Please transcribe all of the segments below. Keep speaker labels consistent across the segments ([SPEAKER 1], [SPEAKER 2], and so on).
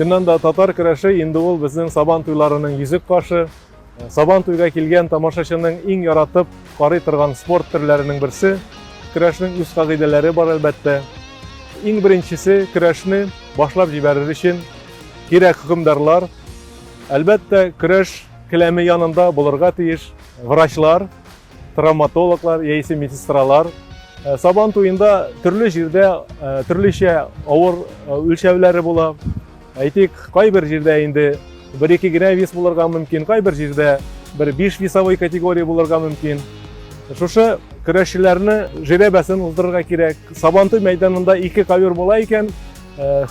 [SPEAKER 1] Чыннан да татар көрәше инде ул безнең Сабан туйларының йөзек кашы. Сабан туйга килгән тамашачының иң яратып карый торган спорт төрләренең берсе. Көрәшнең үз кагыйдәләре бар, әлбәттә. Иң беренчесе, көрәшне башлап җибәрер өчен кирәк хөкемдарлар. Әлбәттә, көрәш келәме янында булырга тиеш врачлар, травматологлар яисә медсестралар. Сабан туенда төрле җирдә төрлечә авыр үлчәүләре була. Әйтик, кайбер җирдә инде бер-ике генә вес булырга мөмкин, кайбер җирдә бер биш весовой категория булырга мөмкин. Шушы көрәшчеләрне жирәбәсен уздырырга кирәк. Сабантуй мәйданында ике ковер була икән,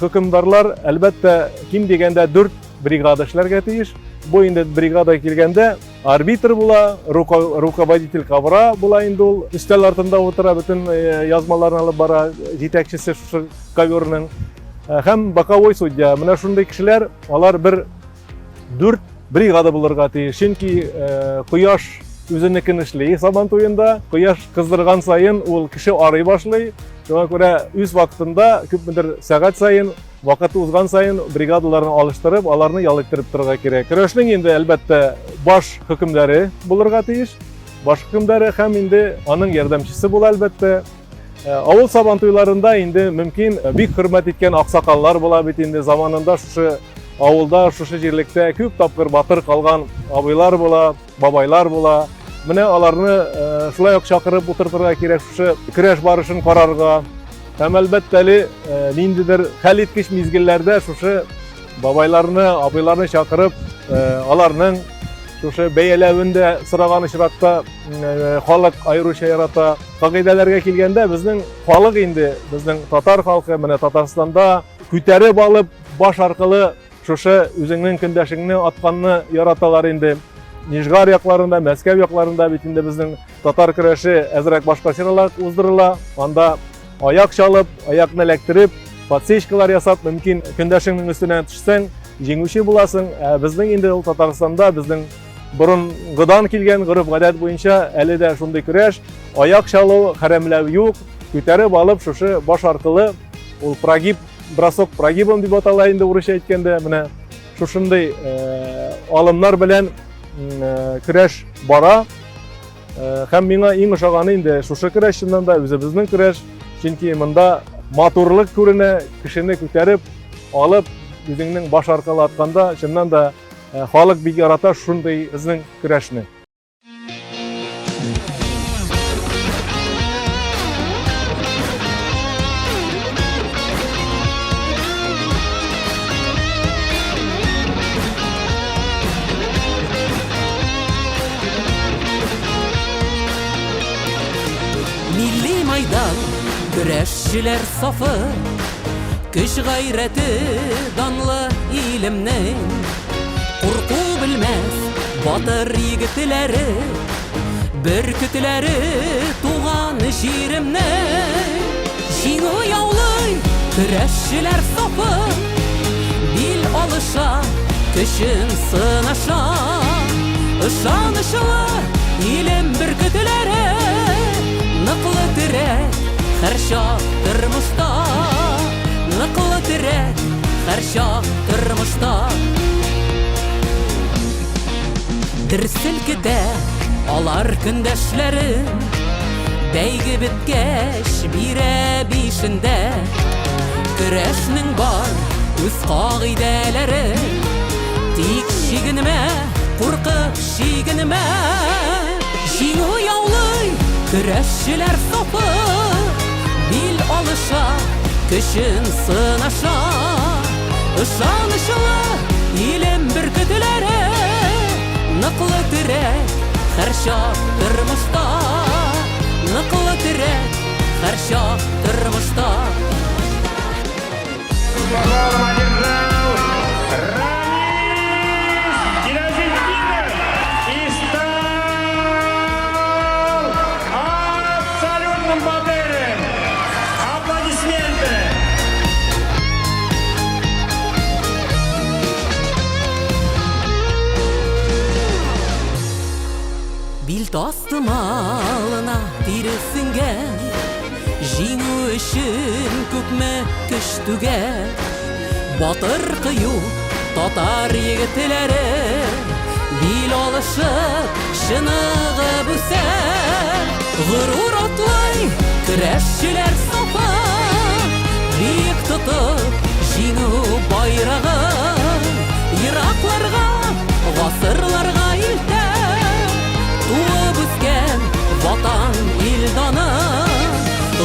[SPEAKER 1] хөкемдарлар, әлбәттә, ким дигәндә дүрт бригада эшләргә тиеш. Бу инде бригада килгәндә Арбитр була, руководитель ковра була инде ул. Өстәл артында утыра, бөтен э, язмаларны алып бара, җитәкчесе шушы коверның. Э, һәм боковой судья. Менә шундый кешеләр, алар бер дүрт бригада булырга тиеш. Чөнки э, кояш үзенекен эшли Сабан туенда. Кояш кыздырган саен ул кеше арый башлый. Шуңа күрә үз вакытында күпмедер сәгать саен Вакыт узган саен бригадаларны алыштырып, аларны ял иттереп торырга кирәк. Көрәшнең инде, әлбәттә, баш хөкемдары булырга тиеш. Баш хөкемдары һәм инде аның ярдәмчесе була, әлбәттә. Э, авыл сабантуйларында инде мөмкин э, бик хөрмәт иткән аксакаллар була бит инде заманында шушы авылда, шушы җирлектә күп тапкыр батыр калган абыйлар була, бабайлар була. Менә аларны э, шулай ук чакырып утыртырга кирәк шушы көрәш барышын карарга. Һәм әлбәттә әле э, ниндидер хәлиткеч мизгелләрдә шушы бабайларны, абыйларны чакырып, э, аларның шушы бәяләвен дә сораган очракта э, халык аеруча ярата. Кагыйдәләргә килгәндә, безнең халык инде, безнең татар халкы менә Татарстанда күтәреп алып, баш аркылы Шушы үзеңнең көндәшеңне атканны яраталар инде. Нижгар якларында, Мәскәү якларында бит инде безнең татар көрәше әзрәк башкачарак уздырыла. Анда аяк чалып, аякны эләктереп, подсечкалар ясап, мөмкин көндәшеңнең өстенә төшсәң, җиңүче буласың. Ә безнең инде ул Татарстанда безнең борынгыдан килгән гореф-гадәт буенча әле дә шундый көрәш, аяк чалу, хәрәмләү юк, күтәреп алып шушы баш аркылы ул прогиб бросок прогибом дип атала инде урысча әйткәндә, менә шушындый э, алымнар белән э, көрәш бара. Э, һәм миңа иң ошаганы инде шушы көрәш чыннан да үзебезнең көрәш, чөнки монда матурлык күренә, кешене күтәреп алып үзеңнең баш аркылы атканда, чыннан да халык бик ярата шундый безнең көрәшне.
[SPEAKER 2] Милли майдан, көрәшчеләр сафы, Көч гайрәте данлы илемнең. Курку белмәс батыр егетләре, Бөркетләре туган җиремнең. Җиңү яулый көрәшчеләр сафы, Бил алыша, көчен сынаша. Ышанычлы илем бөркетләре, Ныклы терәк һәрчак тормышта. Ныклы терәк һәрчак тормышта. Дер селкетә алар көндәшләрен, Бәйге беткәч бирә бишендә. Көрәшнең бар үз кагыйдәләре, Тик чигенмә, куркып чигенмә. Җиңү яулый көрәшчеләр сафы, Бил алыша, көчен сынаша. Ышанычлы илем бөркетләре, Ныклы терәк һәрчак тормышта. Ныклы терәк һәрчак тормышта. Бил тастымалына тире сеңгән, Җиңү өчен күпме көч түгә. Батыр кыю татар егетләре Бил алышып, чыныгып үсә. Горур атлый көрәшчеләр сафы, Биек тотып җиңү байрагын, Еракларга, гасырларга илтә Туып үскән Ватан ил даны.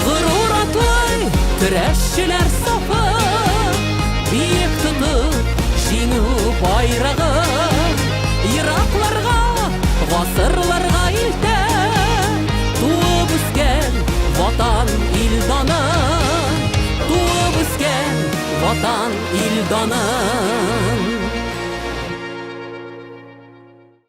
[SPEAKER 2] Горур атлый көрәшчеләр сафы, Биек тотып җиңү байрагын, Еракларга, гасырларга илтә Туып үскән Ватан ил даны. Туып үскән Ватан ил данын.